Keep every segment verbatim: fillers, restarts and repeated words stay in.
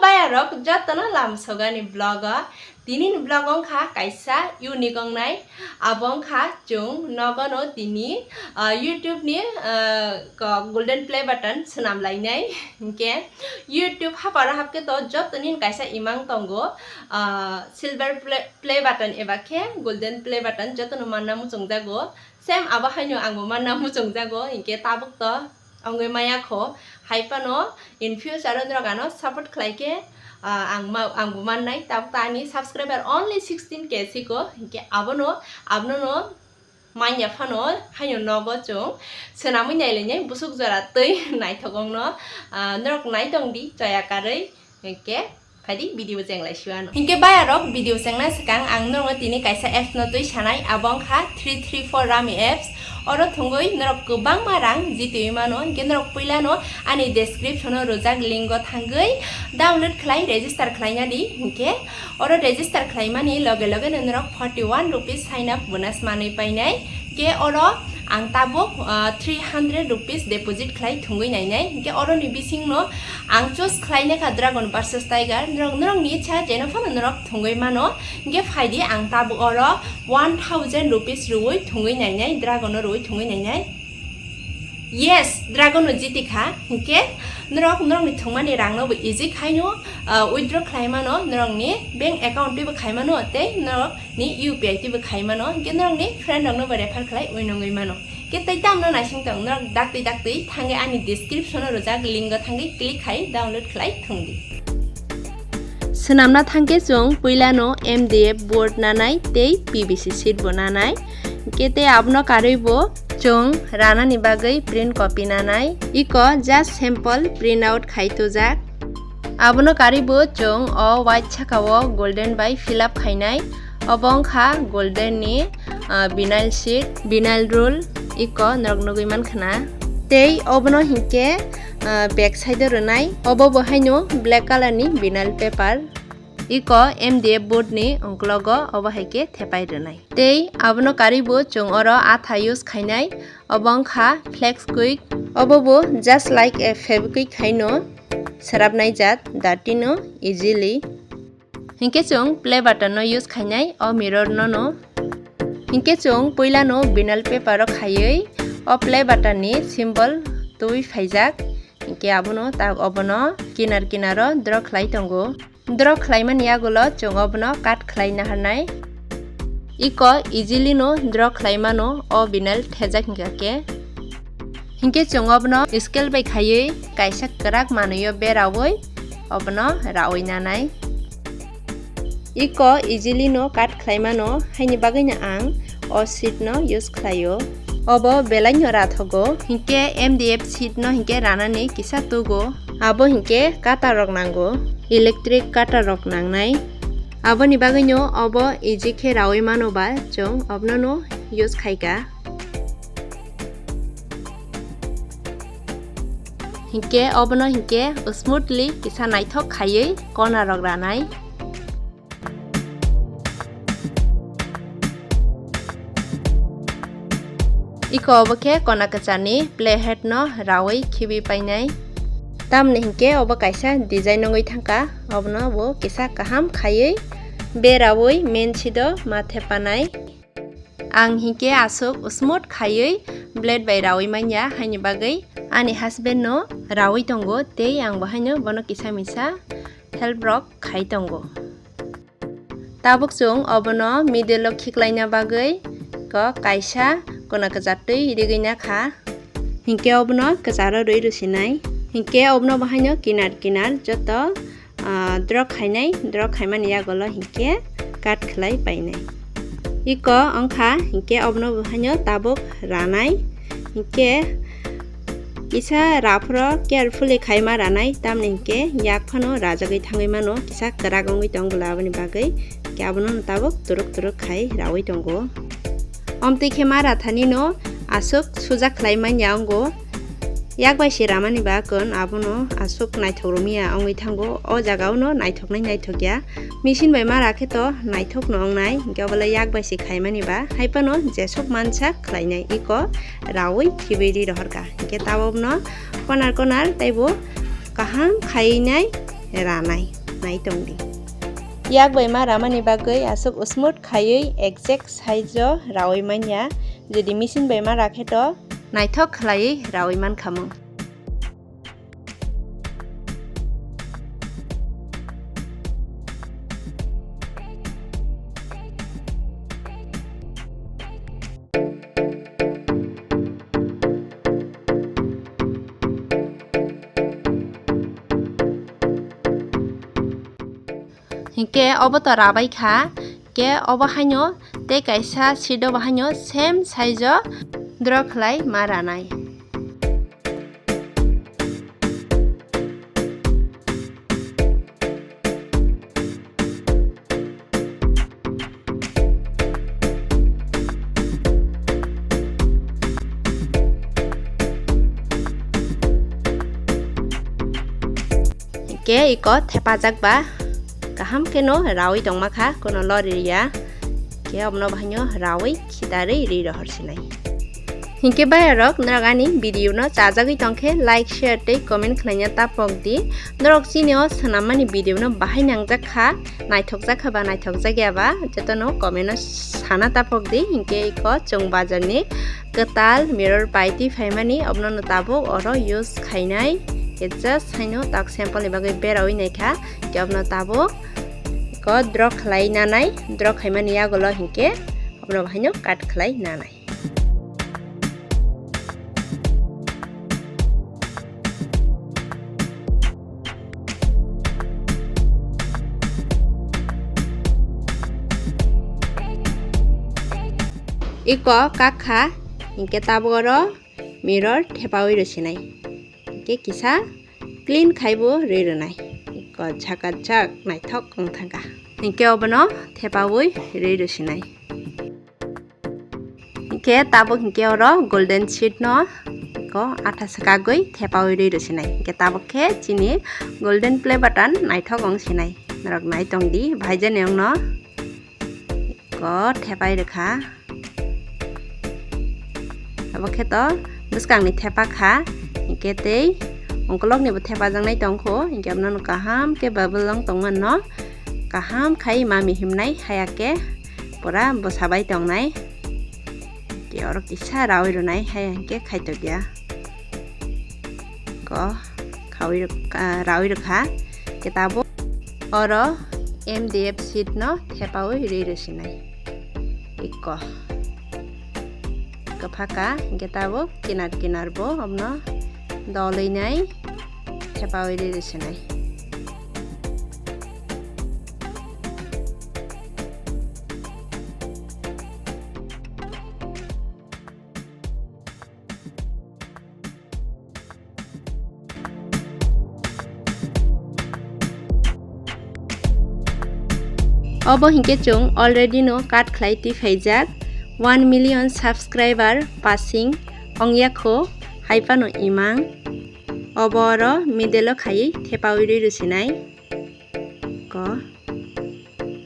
Bayarok jotono lamsogani vlog o. Tini ni vlog wngkha kaisa unique wngnai. Abo wngkha chwng nogono tini, ah, YouTube ni, ah, ko golden play button swnam lainai. Hinkhe YouTube haparo hapkhe to jotoni kaisa imang tongo, ah, silver play, play button eba khe golden play button jotono manna muchungjago. Same abo haino angbo manna muchungjago, hinkhe tabuk to wngwi maya kho. Hai phano in future o norok ano support khlai khe, ah, ang ma-, angbo mannai. Tabuk to ani subscriber only sixteen K siko, hinkhe abono, abono manya phano haino nogo chwng swnamwi nailainai busuk jora twi naithok wngno, ah, norok naitong di choya karwi, hinkhe phaidi video chenglai siwano. Hinkhe bayarok video chengna swkang ang norokno tini kaisa apps no twi sanai, abo wngkha three three four Rami apps. Oro thwngwi norok kwbangma rang jitwi mano, hinkhe norok puilano ani description o rwjak link o thangwi download khlai register khlaina di, hinkhe oro register khlaimani loge loge no norok forty one rupees sign up bonus manwi painai. Hinkhe oro ang tabuk, ah, three hundred rupees deposit khlai thwngwi nainai. Hinkhe oroni bisingno ang choose khlainai kha Dragon versus Tiger. Norok, norokni ichha jeno phano norok thwngwi mano. Hinkhe phaidi ang tabuk oro one thousand rupees rwui thwngwi nainai, Dragon o rwui thwngwi nainai. Yes, Dragon no jiti kha. Hinkhe norok norokni thwngmani rangno bo easy khaino, ah, withdraw khlai mano, norokni bank account twibo khai mano tei norokni U P I twibo khai mano. Hinkhe norokni friend rokno bo refer khlai ui nungwi mano. Hinkhe tei tamno naising tong, norok daktwi daktwi thangwi ani description o rwjak link o thangwi click khai download khlai thwngdi. Swnamna thangkhe chwng puilano M D F board nanai tei P V C sheet bo nanai. Hinkhe tei abono karwi bo chwng ranani bagwi print copy nanai. Iko just sample print out khai tujak. Abono karwi bo chwng o white saka o golden bai fill up khainai. Obo wngkha golden ni, ah, vinyl sheet, vinyl roll, iko norok nugwi mankhwna. Tei obono hinkhe, ah, back side o rwnai. Obo bo haino black color ni vinyl paper. Iko M D F board ni ungklogo obo hai khe thepai rwnai. Tei abono karwi bo chwng oro atha use khainai. Obo wngkha Flex Quick. Obo bo just like a Fevikwik haino srapnai jat, dirty no easily. Hinkhe chwng play button no use khainai o mirror no no. Hinkhe chwng puila no vinyl paper o khaiwi o play button ni symbol twi phaijak. Hinkhe abono tak obono kinar kinaro draw khlai tongo. Draw khlaimani yagulo chwng obono cut khlai naharnai. Iko easily no draw khlaimano o vinyl thejak hinkha khe. Hinkhe chwng obono scale bai khaiwi kaisa kwrak manwi o berawi obono rawi nanai. Iko easily no cut khlaimano, haini bagwino ang o sheet no use khlaio. Obo belai no rathogo, hinkhe M D F sheet no hinkhe ranani kisa tugo. Abo hinkhe cutter rok nango, electric cutter rok nangnai. Aboni bagwino obo easy khe rawi mano ba chwng obono no use khaika. Hinkhe obono hinkhe smoothly kisa naithok khaiwi kona rok ranai. Iko obo khe kona kwcharni playhead no rawi khibi painai. Tamni hinkhe obo kaisa design wngwi thangkha, obono bo kisa kaham khaiwi berawi main sheet o ma thepanai. Ang hinkhe aswk smooth khaiwi blade bai rawi manya, haini bagwi ani husband no rawi tongo, tei ang bo haino bono kisa misa help rok khai tongo. Tabuk chwng obono middle o khiklaina bagwi ko kaisa kona kwchartwi rigwi nakha. Hinkhe obono kwcharo rwi rwsinai. Hinkhe obono bo haino kinar kinar joto, ah, draw khainai, draw khaimani yagulo hinkhe cut khlai painai. Iko wngkha hinkhe obono bo haino tabuk ranai. Hinkhe kisa raphro carefully khaima ranai, tamni hinkhe yak phano rajagwi thangwi mano, kisa kwrak wngwi tong bwla aboni bagwi. Hinkhe abono no tabuk turuk turuk khai rawi tongo. Omtwi khe ma rathani no aswk suja khlai manya wngo. Yak bai se ramani ba kwrwng abono aswk naithok romya wngwi thango. O jaga o no naithok nai naithok ya. Machine bai ma rakhe to naithok no wngnai, hinkhe obolai yak bai se khaimani ba hai phano jeswk mansa khlainai iko rawi khibi ri rohorkha. Hinkhe tabuk no konar konar teibo kaham khaiwi nai ranai, nai tongdi. Yak bai ma ramani bagwi aswk smooth khaiwi exact size o rawi manya, jodi machine bai ma rakhe to naithok khlaiwi rawi mankhamung. Hinkhe obo to rabai kha, hinkhe obo haino tei kaisa seat o bo haino same size o draw khlai ma ranai. Hinkhe iko thepajak ba kaham kheno rawi tongma kha, kono lori ya. Khe obono bahaino rawi khitarwi ri rohor sinai. Hinkhe bayarok, norok ani video no chajagwi tongkhe like, share tei comment khlaina tapok di. Norok chini o swnammani video no bahai nangjak kha, naithokjak kha ba naithokjak ya ba, jotono comment o sana tapok di. Hinkhe iko chwng bazar ni kwtal mirror paiti phaimani, obono no tabuk oro use khainai. Khe just haino tak sample ni bagwi berawi naikha. Khe obono tabuk iko draw khlai nanai, draw khaimani yagulo hinkhe obono bahaino cut khlai nanai. Iko kakha hinkhe tabuk oro mirror thepawi rw sinai. Hinkhe kisa clean khaibo rwi rwnai. Iko jhakajhak naithok wng thangkha. Hinkhe obono thepawi rwi rw sinai. Hinkhe tabuk hinkhe oro golden seed no iko atha swkagwi thepawi rwi rw sinai. Hinkhe tabuk khe chini golden play button naithok wng sinai. Norok nai tongdi, bahai jani wngno. Ko thepai rwkha. Abo khe to bwskangni thepa kha. Hinkhe tei ongkoloknibo thepajaknai tongkho. Hinkhe abono kaham khe bubble wng tongmano. Kaham khai mami himnai haya khe pura bwsabai tongnai. Hinkhe oro kisa rawi rwnai haya hinkhe khaitokya. Ko khawi rwk-, ah, rawi rwkha. Khe tabuk oro M D F seed no thepawi rwi rw sinai. Iko kwphaka, hinkhe tabuk kinar kinar bo obono dolwi nai thepawi rwi rw sinai. Obo hinkhe chwng already no cut khlai twi phaijak, one million subscriber passing ongya kho, hai phano imang. Obo oro middle o khaiwi thepawi rwi rw sinai. Ko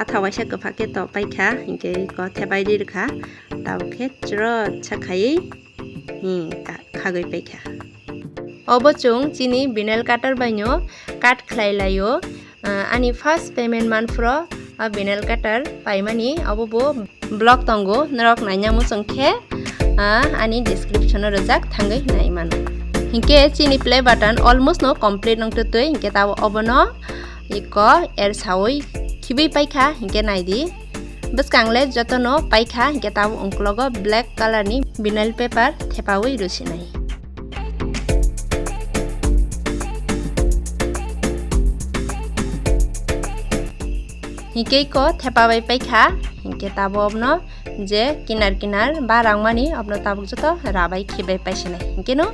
atha waisa kwphak khe to paikha, hinkhe ko thepai rwi rwkha, tabuk khe chwrwt sa khaiwi, hmm, ka-, khagwi paikha. Obo chwng chini vinyl cutter baino cut khlai laio. Ah, ani first payment manphro, ah, vinyl cutter paimani, obo bo vlog tongo, norok naina muchung khe, ah, ani description o rwjak thangwi nai mano. Hinkhe chini play button almost no complete wng twtwi, hinkhe tabuk obono iko er sawi khibwi paikha, hinkhe naidi. Bwskang le jotono paikha, hinkhe tabuk ungklogo black color ni vinyl paper thepawi rw sinai. Hinkhe iko thepa bai paikha, hinkhe tabuk obono je kinar kinar ba rangmani obono tabuk joto rabai khibai paisinai. Hinkhe no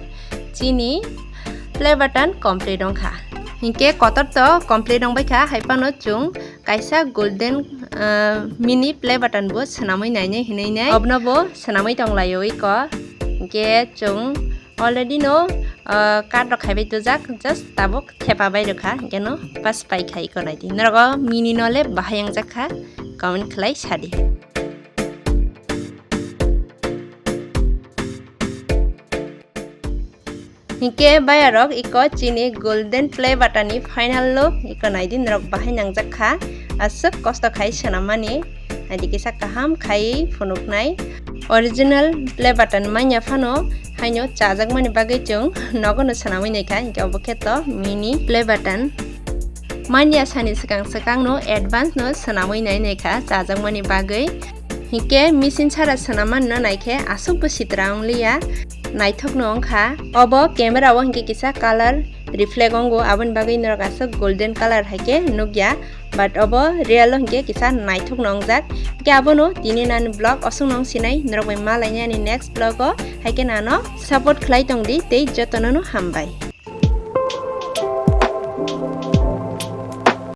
chini play button complete wngkha. Hinkhe kotor to complete wngbaikha, hai phano chwng kaisa golden, ah, mini play button bo swnamwi nainai hinwi nai. Obono bo swnamwi tonglaio iko. Hinkhe chwng already no, ah, cut rok khaibai tujak, just tabuk thepa bai rwkha, hinkhe no pas pai khai iko naidi. Norok o mini no le bahai wngjak kha, comment khlai sadi. Hinkhe bayarok iko chini golden play button ni final look iko naidi norok bahai nangjak kha. Aswk kosto khai swnammani. Naidi kisa kaham khai phunuknai. Original play button manya phano haino chajakmani bagwi chwng nogono swnamwi naikha, hinkhe obo khe to mini play button. Manya sani swkang swkangno advance no swnamwi nai naikha chajakmani bagwi. Hinkhe machine sara swnammanino naikhe aswkbo sitra wngliya, naithokno wngkha. Obo camera o hinkhe kisa color reflect wngo, aboni bagwi norok aswk golden color haikhe nukya. But obo real o hinkhe kisa naithokno wngjak. Hinkhe abono tini nani vlog oswkno wngsinai, norok bai malainai ani next vlog o. Haikhe nano support khlai tongdi tei jotono no hambai.